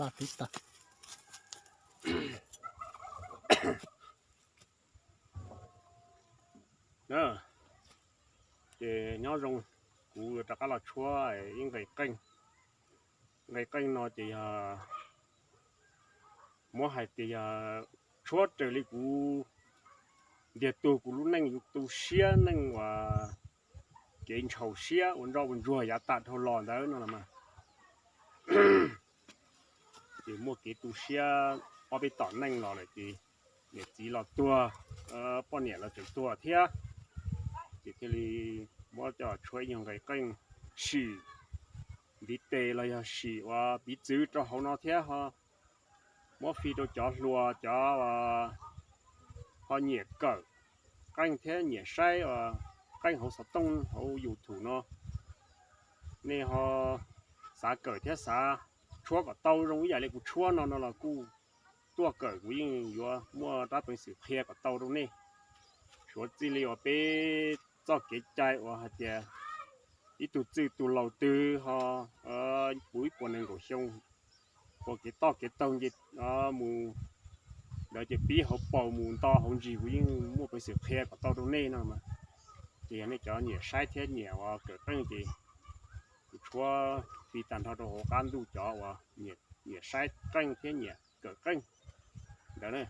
tag tib tag. Ces nyob zoo, kuv yuav rov qab los tshuab ib nqe qeej. Nqe qeej no ces yog muab hais tias yog tshuab raws li kuv ntiag tug kuv lub neej yuav tu siab neej uas kev ntshaus siab ua ntsoj ua ntsuag yav tag dhau los ntawd no los mas. Ces muaj kev tu siab ob peb tom neej los lawm ces niam txiv los tuag, poj niam los tseem tuag thiab. Ces thiaj li muab coj tshuab ib nyuag nqe qeej sim ntiv tes los yog sim ua piv txwv rau hauv no thiab ho muab fij rau cov hluas cov ho nyiam kawm qeej thiab nyiam saib qeej hauv xov tooj hauv YouTube no. Nej ho xav kawm thiab xav tshuab kom tau zoo ib yam li kuv tshuab no no los kuj tuaj kawm, kuv yeej yuav muaj rab peev xwm qhia kom tau rau nej. Suav txij li uas peb txoj kev cai uas hais tias ib tug txwj tus laus twg ho puv ib puas nees nkaum xyoo, ua kev toj kev taug nce mus ntawd ces pib hauv paus mus nto hauv ntsis kuv yeej muaj peev xwm qhia kom tau rau nej no mas. Ces yog nej cov nyiam saib thiab nyiam uas kawm qeej ces kuv tshuab fij tag nrho rau hauv qab ntuj cov uas nyiam saib qeej thiab nyiam kawm qeej ntawd na.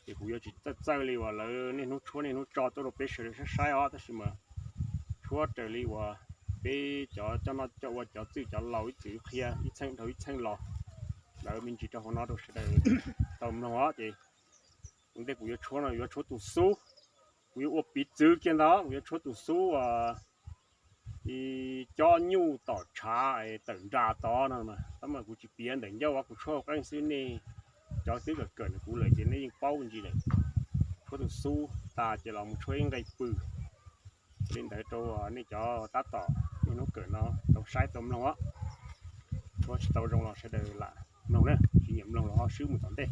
Ces kuv yuav tsis txawj txawj li uas lawv niaj hnub tshuab niaj hnub tso tuaj rau peb sawv daws saib saib os, tab sis mas tshuab raws li uas peb cov coj noj coj ua cov txwj cov laus ib txwm qhia ib txheej dhau ib txheej los ntawd me ntsis rau hauv no rau sawv daws tau mloog os. Ces ua ntej kuv yuav tshuab no yuav tshuab tus xub, kuv yuav ua piv txwv kiag ntag, kuv yuav tshuab tus xub uas cob nyuj tom tshav tawm nra tod no mas, tab mas kuv tsis piav ntawm ncauj, kuv tshuab qeej xwb, nej cov twb kawm kawm ntawm kuv lawm ces nej yeej paub ntsis lawm. Tshuab tus xub tas ces los mus tshuab ib nqe pw. Li ntawd rau nej cov tab tom niaj hnub kawm no tau saib tau mloog os. Tshuab tsis tau zoo los sawv daws lam mloog na, tsis nyiam mloog los ho swb mus tom ntej.